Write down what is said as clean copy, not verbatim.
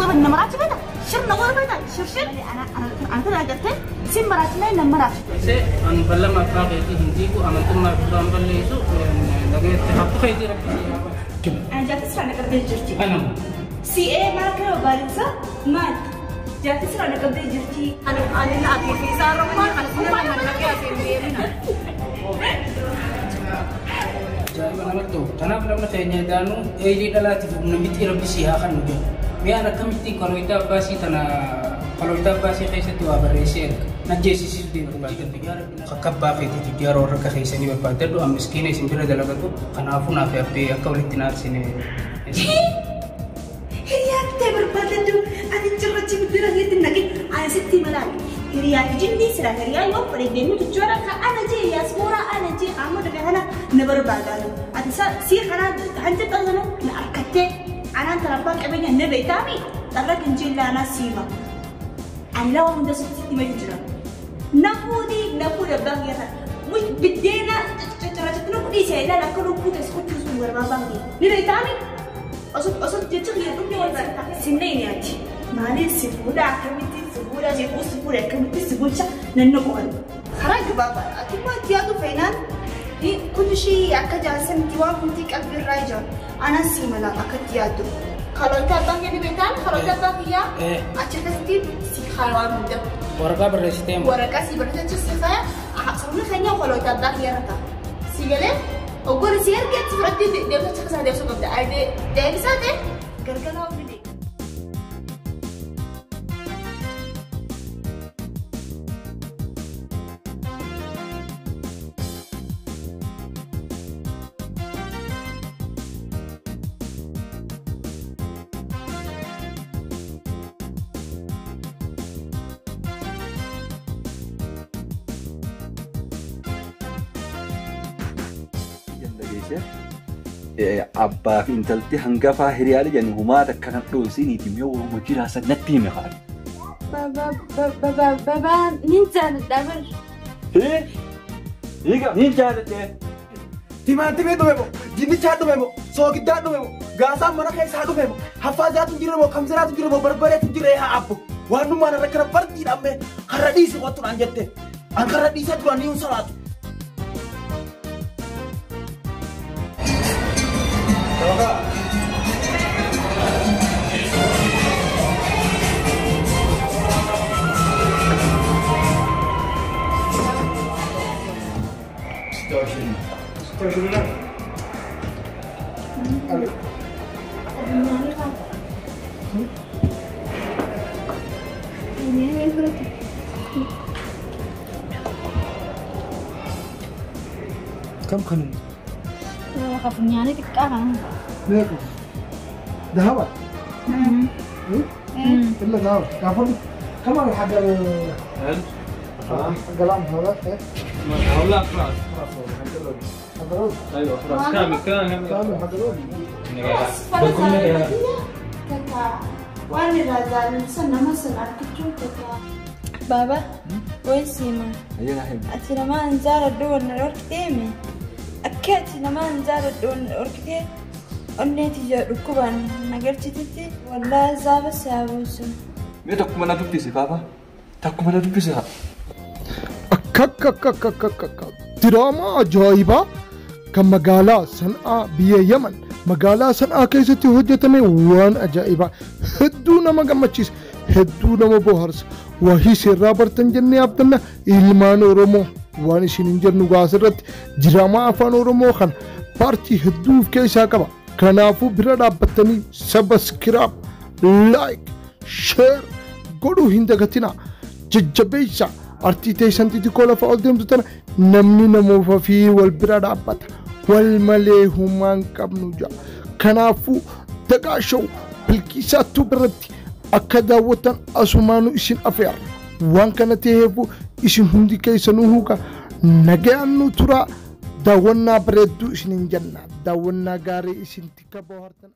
Godhan nama raachi beekta? Shir na godha beekta? Shir shir. Ana tana agartee sin maraachi malee nama raachi. Se an ballama abbaa keetii hin diigu amantummaa duraan balleessu dhageette hattu keetii rabbi si haa baasu. Ana jaartii sirraa na qabdee jirti. Anama. Si'ee maal kana barbaadinsa maal? Jaartii sirraa na qabdee jirti. Ani ani na ati fi isaa rommaa kana sinirra mannaqee asii hin deemina. Ajaa'iba namatti ta'u. Kanaaf namni keenya daanuu eelii dhalaatiif humna mixii rabbi si haa kennu jedhu. Mi'aan akkamittiin kalooyitaa abbaasii tana kalooyitaa abbaasii keessatti waa barreessee erga. Najjeessisiisu deema barbaadadhu. Akka abbaa keetii tujjaara warra akka keessanii barbaadadhu. An miskiina isin bira dalagatu. Kanaafuu naaf abbee akka walitti naarsine. Hiriyaa ta'e barbaadadhu. Ati cirrachi bira keetti naqi. Ani sitti malaali. Hiriyaa fi jinni sira hiriyaa yoo fedhe deemnu jechuudha. Ka ana jee yaasmooraa ana jee amma daga kana na barbaadaanu. Ati si kana hanja xasanu na harkattee anaan tan abbaan qabeenya na beektaami xarra kinjillaa anaa siima. Ani lawa hunda sitti himee jira. Nafuuti nafuu dabbaa keessa. Biddeena caccarachitti nu dhiisee ilaala akka lubbuu teessu kuchuusu nu barbaadaan kee. Ni beektaami? Osoo jecha kiyya dhumni wal barata. Sinnee nyaati. Maaliin si fuudha akkamitti si fuudha si fuudha si fuudha akkamitti si bulcha nanna qo'an. Karaa gabaabaadha. Ati immoo itti yaadu feenaan kun ishii akka jaarsanitti waan hundi qalbii irraa ijaaru. Anas si mala akka itti yaaddu. Kaloota abbaan kee ni beektaan kaloota abbaa kiyyaa achi keessatti si kaaya waan hunda. Waraqaa barreessitee moo? Waraqaa si barreessite si kaaya sabni keenya kaloota abbaa kiyyaa irra ta'a. Si galee oggoon si ergee achi fudhattee deemsa achi keessaa deemsuu qabda. Deebisaa ta'e gargaraa ofii deema. Dhageesse abbaa fi intalti hangafaa hiriyaalee jedhanii humaa takka kan dhoosiniiti mee waanuma jiraasan natti hime haa. Baba baba nin jaaladha bar. Hiika nin jaaladhe. Timaatimii dhume moo dinnichaa dhume moo soogiddaa dhume moo gaasaan mana keessaa dhume moo haffaazaatu hin jirre moo kamsiraatu hin jirre moo barbareetu hin jirre haa abbo waan dhummaan irra kana fardiidhaan mee karra dhiisi qottu naan jette an karra dhiisee duraan ni hin salaatu. Kam kanin? Ka funyaanii xiqqaa kana. Meeqa? ذهب؟ إلا ذهب كافر كم حق حق العم هذا؟ لا خلاص حق الروز. ايوه خلاص كامل كامل كامل حق الروز. Waan irraa jaalalsa nama sana argachuun takka. Baba, wayin siima. Ati namaan jaaladhu wanna dhorkiteemi. Akka ati namaan jaaladhu wanna dhorkitee onneeti ija dhukkubaan nagarchititti wallaa zaaba si haa buusu. Mee tokkuma na dubbisi fafa. Tokkuma na dubbisi haa. Akka akka akka akka akka akka diraamaa ajaa'ibaa kan magaalaa San'aa biyya Yaman magaalaa San'aa keessatti hojjetame waan ajaa'ibaa hedduu nama gammachiisa hedduu nama bohaarsa wahii seerraa bartan jennee abdanna ilmaan Oromoo waan isin hin jennu gaasirratti diraamaa afaan Oromoo kana paartii hedduu of keessaa qaba. Kanaafuu bira dhaabbattanii subscribe, like, share godhuu hin dagatinaa. Jajjabeessa artii teessan xixiqqoo lafa ol deemtu tana namni namoota fi wal bira dhaabbata. Wal malee humaan qabnu jaa. Kanaafuu Dagaa Show Bilqiisaattuu biratti akka daawwattan asumaanuu isin afeera. Waan kana ta'eef isin hundi keessanuu huuka nagayaan nu turaa daawwannaa bareedduu isiniin jenna. Daawwannaa gaarii isin tikka bohaartan.